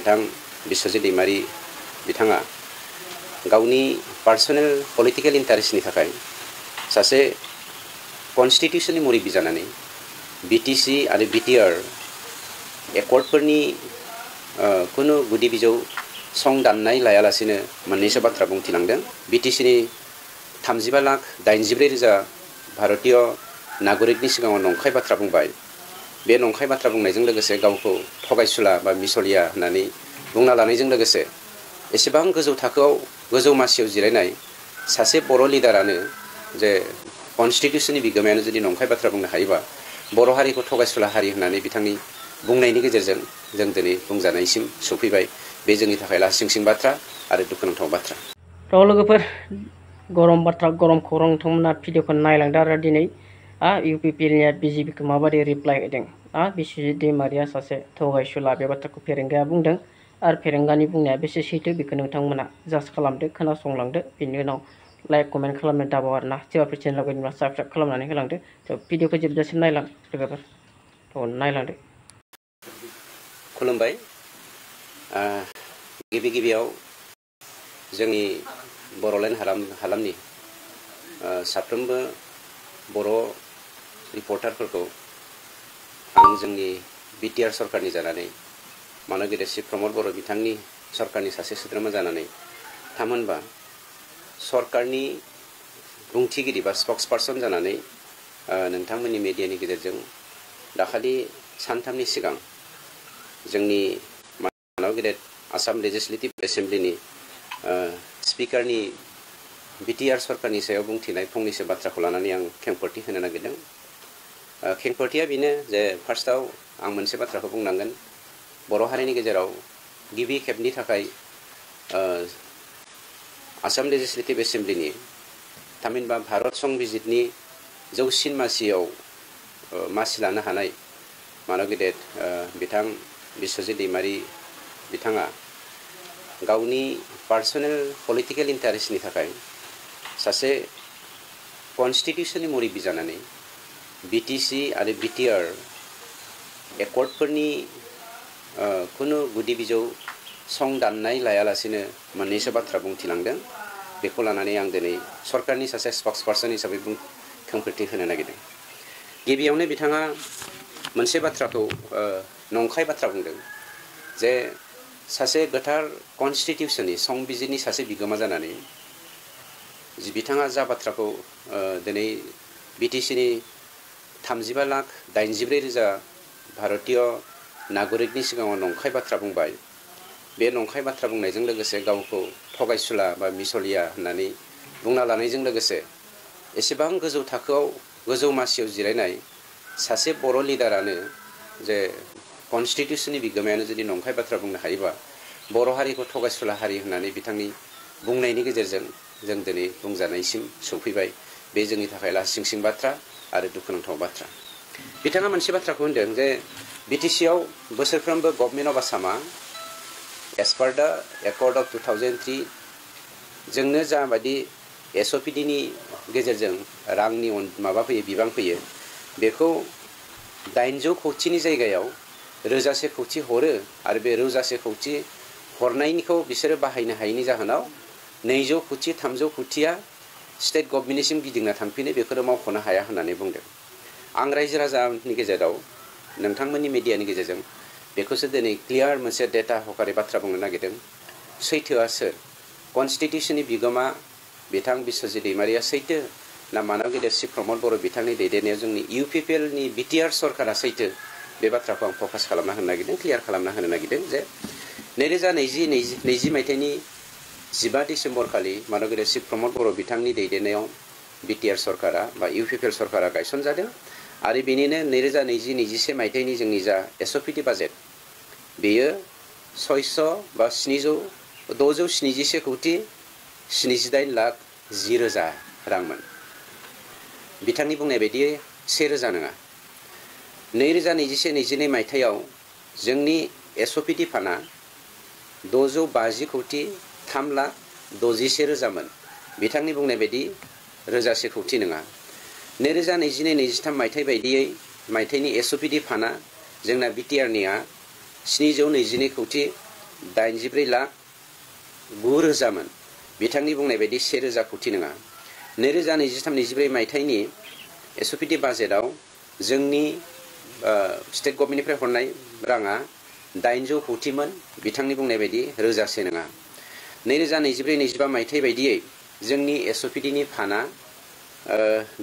बिथां बिस्वजित दैमारी बिथाङा गावनि पार्सनेल पलिटिकेल इन्टारेस्टनि थाखाय सासे कन्स्टिटिउसननि मुरिबि जानानै बिटिसि आरो बिटिआर एकर्डफोरनि कुनु गुदि बिजौ सं दाननाय लायालासेनो मोननैसो बाथ्रा बुंथिलांदों। बिटिसिनि 35,84,000 भारतीय नागरिकनि सिगाङाव नंखाय बाथ्रा बुंबाय। बे नंखाय बाथ्रा बुंनायजों लोगोसे गावखौ थगायसुला बा मिसलिया होननानै बुंना लानायजों लोगोसे एसेबां गोजौ थाखोआव गोजौ मासियाव जिरायनाय सासे बर' लिडारानो जे कन्स्टिटिउसननि बिगोमायानो जुदि नंखाय बाथ्रा बुंनो हायोबा बर' हारिखौ थगायसुला हारि होननानै बिथांनि बुंनायनि गेजेरजों जों दिनै बुंजानायसिम सफैबाय। बे जोंनि थाखाय लासिंसिं बाथ्रा आरो दुखुनांथाव बाथ्रा। लोगोफोर गरम बाथ्रा गरम खौरां नोंथांमोना भिडिअखौ नायलांदों आरो दिनै इउपिपिएलनिया बिजेपिखौ माबायदि रिप्लाइ होदों। बिस्वजित दैमारिया सासे थगायसुला बे बाथ्राखौ फेरेंगाया बुंदों आरो फेरेंगानि बुंनाया बेसे सैथो बेखौ नोंथांमोना जाज खालामदो, खोनासंलांदो। बेनि उनाव लाइक कमेन्ट खालामनो दाबाव आरोना। सोरबाफोर चेनेलाव फैदोंब्ला साबस्क्राइब खालामनानै होलांदो। भिडिअखौ जोबजासिम नायलां लोगोफोर। नायलांदो। खुलुमबाय। गिबियाव जोंनि बर'लेण्ड हालामनि साफ्रोमबो बर' रिपर्टारफोरखौ आं जोंनि बिटिआर सरकारनि जानानै मानो गेदेर श्री प्रमद बर' बिथांनि सरकारनि सासे सोद्रोमा जानानै थामहिनबा सरकारनि बुंथिगिरि बा स्पक्स पार्सन जानानै नोंथांमोननि मिडियानि गेजेरजों दाखालि सानथामनि सिगां जोंनि मानव गेदेर आसाम लेजिस्लेटिभ एसेम्ब्लिनि स्पिकारनि बिटिआर सरकारनि सायाव बुंथिनाय फंनैसो बाथ्राखौ लानानै आं खेंफोरथि होनो नागिरदों। खेंफोरथिया बेनो जे फार्स्टआव आं मोनसे बाथ्राखौ बुंनांगोन। बर' हारिनि गेजेराव गिबि खेबनि थाखाय आसाम लेजिस्लेटिभ एसेम्ब्लिनि थामहिनबा भारत संबिजितनि जौसिन मासियाव मासि लानो हानाय मानव गेदेर बिथां बिस्वजित दैमारी बिथाङा गावनि पार्सनेल पलिटिकेल इन्टारेस्टनि थाखाय सासे कन्स्टिटिउसननि मुरिबि जानानै बिटिसि आरो बिटिआर एकर्डफोरनि कुनु गुदि बिजौ सं दाननाय लायालासेनो मोननैसो बाथ्रा बुंथिलांदों। बेखौ लानानै आं दिनै सरकारनि सासे स्पक्स पार्सन हिसाबै खेंफोरथि होनो नागिरदों। गिबियावनो बिथाङा मोनसे बाथ्राखौ नंखाय बाथ्रा बुंदों जे सासे गोथार कन्स्टिटिउसननि संबिजिरनि सासे बिगोमा जानानै बिथाङा जा बाथ्राखौ दिनै बिटिसिनि 35,84,000 भारतीय नागरिकनि सिगाङाव नंखाय बाथ्रा बुंबाय। बे नंखाय बाथ्रा बुंनायजों लोगोसे गावखौ थगायसुला बा मिसलिया होननानै बुंना लानायजों लोगोसे एसेबां गोजौ थाखोआव गोजौ मासियाव जिरायनाय सासे बर' लिडारानो जे कन्स्टिटिउसननि बिगोमायानो जुदि नंखाय बाथ्रा बुंनो हायोबा बर' हारिखौ थगायसुला हारि होननानै बिथांनि बुंनायनि गेजेरजों जों दिनै बुंजानायसिम सौफैबाय। बे जोंनि थाखाय लासिंसिं बाथ्रा आरो दुखुनांथाव बाथ्रा। बिथाङा मोनसे बाथ्राखौ होनदों जे बिटिसिआव बोसोरफ्रोमबो गभर्नमेन्ट अफ आसामा एस पार दा एकर्ड अफ 2003 जोंनो जाबायदि एसअपिडिनि गेजेरजों रांनि माबा फैयो बिबां फैयो बेखौ 800 कौटिनि जायगायाव 1000 कौटि हरो आरो बे 1000 कौटि हरनायनिखौ बिसोरो बाहायनो हायैनि जाहोनाव 200 कौटि 300 कौटिया स्टेट गभर्नमेन्टनिसिम गिदिंना थांफिनो बेखौनो मावख'नो हाया होननानै बुंदों। आं रायजो राजानि गेजेराव नोंथांमोननि मिडियानि गेजेरजों बेखौसो दिनै क्लियार मोनसे डेटा हकारै बाथ्रा बुंनो नागिरदों। सैथोआ सोर? कन्स्टिटिउसननि बिगोमा बिथां बिस्वजित दैमारिया सैथो ना मानव गेदेर श्री प्रमद बर' बिथांनि दैदेननायाव जोंनि इउपिपिएलनि बिटिआर सरकारा सैथो? बे बाथ्राखौ आं फकास खालामना होनो नागिरदों, क्लियार खालामना होनो नागिरदों जे 2020 मायथाइनि 15 डिसेम्बर खालि मानव गेदेर श्री प्रमद बर' बिथांनि दैदेननायाव बिटिआर सरकारा बा इउपिपिएल सरकारा गायसनजादों आरो बेनिनो 2020-21 मायथाइनि जोंनि जा एसअपिडि बाजेट बेयो 677 कौटि 78,10,000 रांमोन। बिथांनि बुंनाय बायदि 1000 नङा। 2021-22 मायथाइयाव जोंनि एसअपिडि फान्डआ 650 कौटि 3,61,000मोन। बिथांनि बुंनाय बायदि 1000 कौटि नङा। 2022-23 मायथाइ बायदियै मायथाइनि एसअपिडि फान्डआ जोंना बिटिआरनिया 722 कौटि 84,09,000,000 बिथांनि बुंनाय बायदि 1,000 कोटी नङा। 2023-24 मायथाइनि एसओपिडि बाजेटआव जोंनि स्टेट गभर्नमेन्टनिफ्राय हरनाय राङा 800 कोटीमोन, बिथांनि बुंनाय बायदि रोजासे नङा। 2024-25 मायथाइ बायदियै जोंनि एसओपिडिनि फान्डआ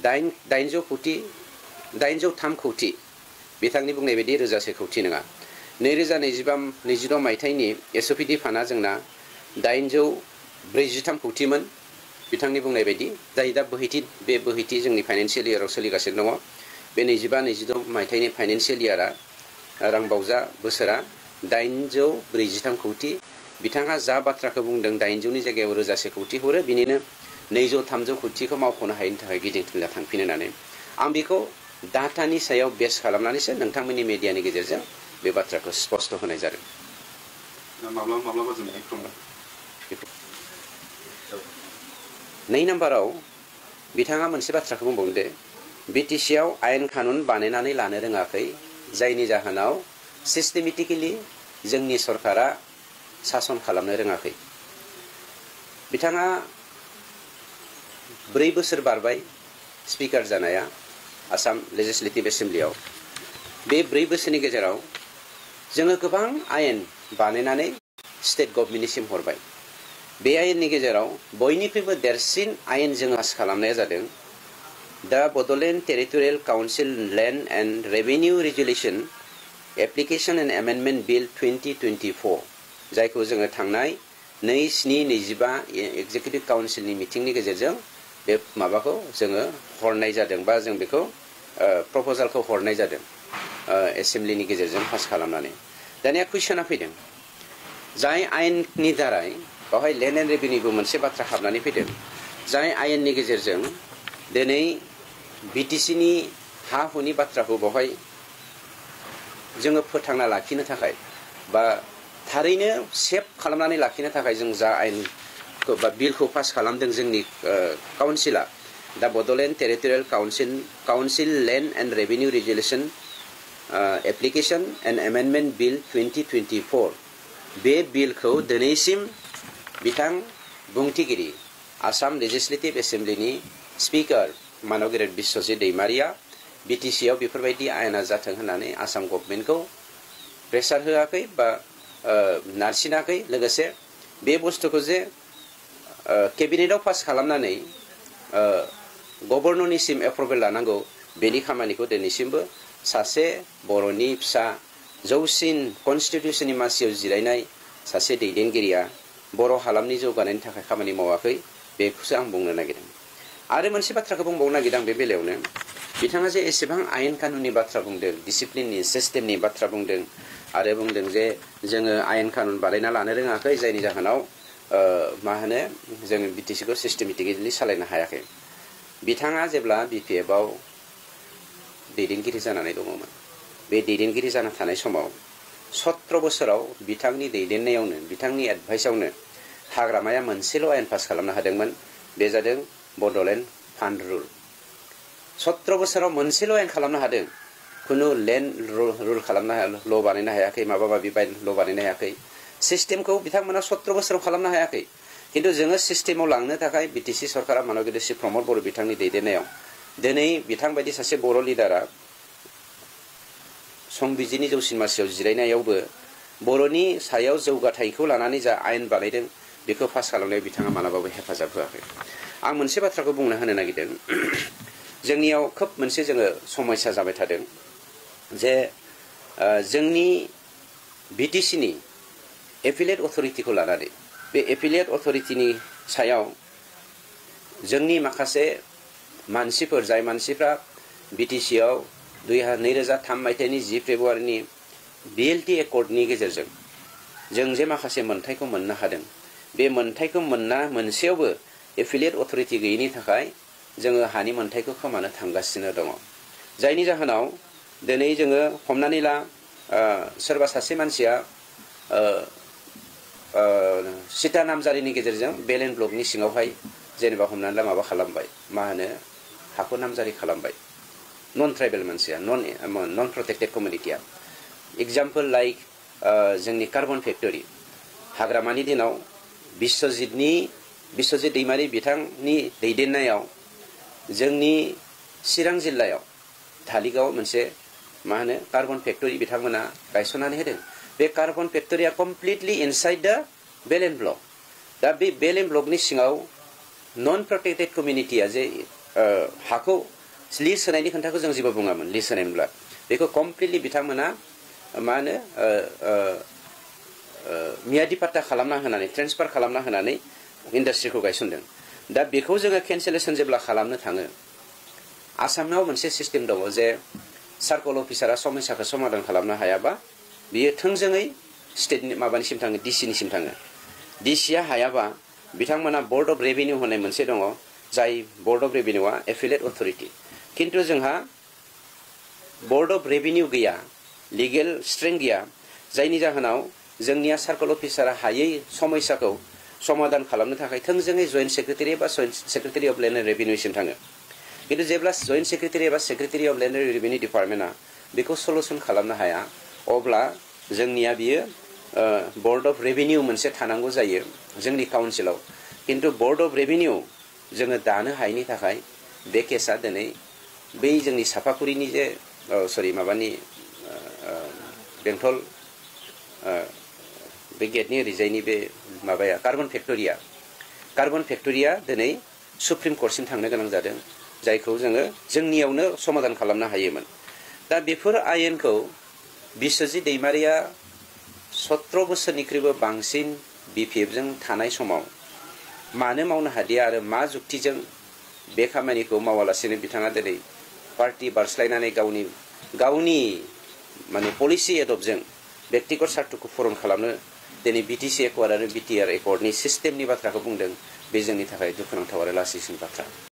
803 कोटी, बिथांनि बुंनाय बायदि रोजासे कोटी नङा। 2025-26 मायथाइनि एसओपिडि फान्डआ जोंना 843 कोटीमोन, बिथांनि बुंनाय बायदि जाय दा बे बोहैथि जोंनि फाइनेन्सियेल इयाराव सोलिगासिनो दङ। बे 25-26 मायथाइनि फाइनेन्सियेल इयारा रांबावजा बोसोरा 843 कोटी। बिथाङा जा बाथ्राखौ बुंदों 800नि जायगायाव रोजासे कोटी हरो, बिनिनो 200-300 कोटीखौ मावख'नो हायैनि थाखाय गिदिंथिंना थांफिनो होननानै आं बेखौ डाटानि सायाव बेस खालामनानैसो नोंथांमोननि मिडियानि गेजेरजों बे बाथ्राखौ स्पष्ट होनाय जादों। माब्लाबा जों एखदम 2 नाम्बाराव बिथाङा मोनसे बाथ्राखौ बुंबावदों, बिटिसिआव आयेन कानुन बानायनानै लानो रोङाखै, जायनि जाहोनाव सिस्टेमेटिकेलि जोंनि सरकारा सासन खालामनो रोङाखै। बिथाङा 4 बोसोर बारबाय स्पिकार जानाया आसाम लेजिस्लेटिभ एसेम्ब्लियाव। बे 4 बोसोरनि गेजेराव जोङो गोबां आयेन बानायनानै स्टेट गभर्नमेन्टनिसिम हरबाय। बे आयेननि गेजेराव बयनिख्रुइबो देरसिन आयेन जों पास खालामनाया जादों दा Bodoland territorial council land and revenue regulation application and amendment bill 2024, जायखौ जोङो थांनाय 2/7/25 एक्जिकिउटिभ काउन्सिलनि मिटिंनि गेजेरजों बे माबाखौ जोङो हरनाय जादों, बा जों बेखौ प्रप'जालखौ हरनाय जादों एसेम्ब्लिनि गेजेरजों पास खालामनानै। दानिया कुइसना फैदों, जाय आयेननि दाराय बेवहाय लेन्ड एन्ड रेभिनिउबो मोनसे बाथ्रा हाबनानै फैदों, जाय आयेननि गेजेरजों दिनै बिटिसिनि हा हुनि बाथ्राखौ बेवहाय जोङो फोथांना लाखिनो थाखाय बा थारैनो सेफ खालामनानै लाखिनो थाखाय जों जा आयेनखौ बा बिलखौ पास खालामदों जोंनि काउन्सिला, दा Bodoland territorial council land and revenue regulation application and amendment bill 2024, बे बिलखौ दिनैसिम बिथां बुंथिगिरि आसाम लेजिस्लेटिभ एसेम्ब्लिनि स्पिकार मानव गेरेट बिश्वजित दैमारिया बिटिसिआव बेफोरबायदि आयेना जाथों होननानै आसाम गभर्नमेन्टखौ प्रेसार होआखै बा नारसिनाखै। लोगोसे बे बुस्थुखौ जे केबिनेटआव पास खालामनानै गभर्नरनिसिम एप्रुभेल लानांगौ, बेनि खामानिखौ दिनैसिमबो सासे बर'नि फिसा जौसिन कनस्टिटिउसननि मासियाव जिरायनाय सासे दैदेनगिरिया बर' हालामनि जौगानायनि थाखाय खामानि मावाखै, बेखौसो आं बुंनो नागिरदों। आरो मोनसे बाथ्राखौ बुंबावनो नागिरदों बे बेलायावनो, बिथाङा जे एसेबां आयेन कानुननि बाथ्रा बुंदों, डिसिप्लिननि सिस्टेमनि बाथ्रा बुंदों, आरो बुंदों जे जोङो आयेन कानुन बानायना लानो रोङाखै, जायनि जाहोनाव जोङो बिटिसिखौ सिस्टेमेटिकेलि सालायनो हायाखै। बिथाङा जेब्ला बिपिएफआव दैदेनगिरि जानानै दङमोन, बे दैदेनगिरि जाना थानाय समाव 17 बोसोराव बिथांनि दैदेननायावनो, बिथांनि एडभाइसआवनो हाग्रामाया मोनसेल' आयेन पास खालामनो हादोंमोन, बे जादों बड'लेण्ड फान्ड रुल। 17 बोसोराव मोनसेल' आयेन खालामनो हादों, खुनु लेन्ड रुल खालामनो हाया, ल' बानायनो हायाखै, माबा माबि ल' बानायनो हायाखै। सिस्टेमखौ बिथांमोना 17 बोसोराव खालामनो हायाखै, खिन्थु जोङो सिस्टेमाव लांनो थाखाय बिटिसि सरकारा मानव गेदेर प्रमद बर' बिथांनि दैदेननायाव दिनै बिथांबायदि सासे बर' लिडारा संबिजिरनि जौसिन मासियाव जिरायनायावबो बर'नि सायाव जौगाथायखौ लानानै जा आयेन बानायदों बेखौ पास खालामनायाव बिथाङा मालाबाबो हेफाजाब होआखै। आं मोनसे बाथ्राखौ बुंनो होनो नागिरदों, जोंनियाव खोब मोनसे जोङो समस्या जाबाय थादों जे जोंनि बिटिसिनि एफिलियेट अथरिटिखौ लानानै, बे एफिलियेट अथरिटिनि सायाव जोंनि माखासे मानसिफोर, जाय मानसिफ्रा बिटिसिआव 2003 मायथाइनि 10 फेब्रुवारिनि बिएलटि एकर्डनि गेजेरजों जों जे माखासे मोनथायखौ मोननो हादों, बे मोनथायखौ मोनसेयावबो एफिलियेट अथरिटि गैयैनि थाखाय जोङो हानि मोनथायखौ खोमानो थांगासिनो दङ। जायनि जाहोनाव दिनै जोङो हमनानै ला सोरबा सासे मानसिया सिटा नामजारिनि गेजेरजों बेलेन ब्लकनि सिङावहाय जेनेबा हमनानै ला माबा खालामबाय, मा होनो, हाखौ नामजारि खालामबाय, नन ट्राइबेल मानसिया, नन प्रटेक्टेड कमिउनिटिया। एग्जाम्पल लाइक जोंनि कार्बन फेक्टरि, हाग्रामानि दिनाव बिश्वजित दैमारि बिथांनि दैदेननायाव जोंनि चिरां जिल्लायाव धालिगाव मोनसे मा होनो कार्बन फेक्टरि बिथांमोना गायसननानै होदों। बे कार्बन फेक्टरिया कमप्लिटलि इनसाइड द बेलेन ब्लक। दा बे बेलेन ब्लकनि सिङाव नन प्रटेक्टेड कमिउनिटिया जे हाखौ लिज होनायनि खोथाखौ जों जेबो बुङामोन। लिज होनायमोनब्ला बेखौ कमप्लिटलि बिथांमोना मा होनो मियादि पाट्टा खालामना होनानै ट्रेन्सफार खालामना होनानै इन्डास्ट्रिखौ गायसनदों। दा बेखौ जोङो केन्सेलेसन जेब्ला खालामनो थाङो आसामाव मोनसे सिस्टेम दङ जे सार्कल अफिसारा समस्याखौ समाधान खालामनो हायाबा बियो थोंजोङै स्टेटनि माबानिसिम थाङो डिसिनिसिम थाङो। डिसिया हायाबा बिथांमोना बर्ड अफ रेभिनिउ होननाय मोनसे दङ जाय बर्ड अफ रेभिनिउआ एफिलेट अथरिटि। खिन्थु जोंहा बर्ड अफ रेभिनिउ गैया, लिगेल स्ट्रेंथ गैया, जायनि जाहोनाव जोंनिया सार्कल अफिसारा हायै समस्याखौ समाधान खालामनो थाखाय थोंजोङै जइन्ट सेक्रेटारि एबा सेक्रेटारि अफ लेन्ड एन्ड रेभिनिउसिम थाङो। खिन्थु जेब्ला जइन्ट सेक्रेटारि एबा secretary of land and revenue डिपार्टमेन्टआ बेखौ सल्युसन खालामनो हाया अब्ला जोंनिया बियो बर्ड अफ रेभिनिउ मोनसे थानांगौ जायो जोंनि काउन्सिलाव। खिन्थु बर्ड अफ रेभिनिउ जोङो दानो हायैनि थाखाय बे केसा दिनै बै जोंनि सापागुरिनि जे माबानि बेंटल बे गेटनि ओरैजायनि बे माबाया कार्बन फेक्टरिया दिनै सुप्रिम कर्टसिम थांनो गोनां जादों, जायखौ जोङो जोंनियावनो समाधान खालामनो हायोमोन। दा बेफोर आयेनखौ बिश्वजित दैमारिया 17 बोसोरनिख्रुइबो बांसिन BPF जों थानाय समाव मानो मावनो हादिया आरो मा जुक्तिजों बे खामानिखौ मावालासेनो बिथाङा दिनै पार्टी बारस्लायनानै गावनि माने पलिसि एडप्टजों व्यक्तिगत सार्थखौ पूरन खालामनो दिनै BTC एकर्ड आरो BTR एकर्डनि सिस्टेमनि बाथ्राखौ बुंदों। बे जोंनि थाखाय दुखुनांथाव आरो लासिंसिन बाथ्रा।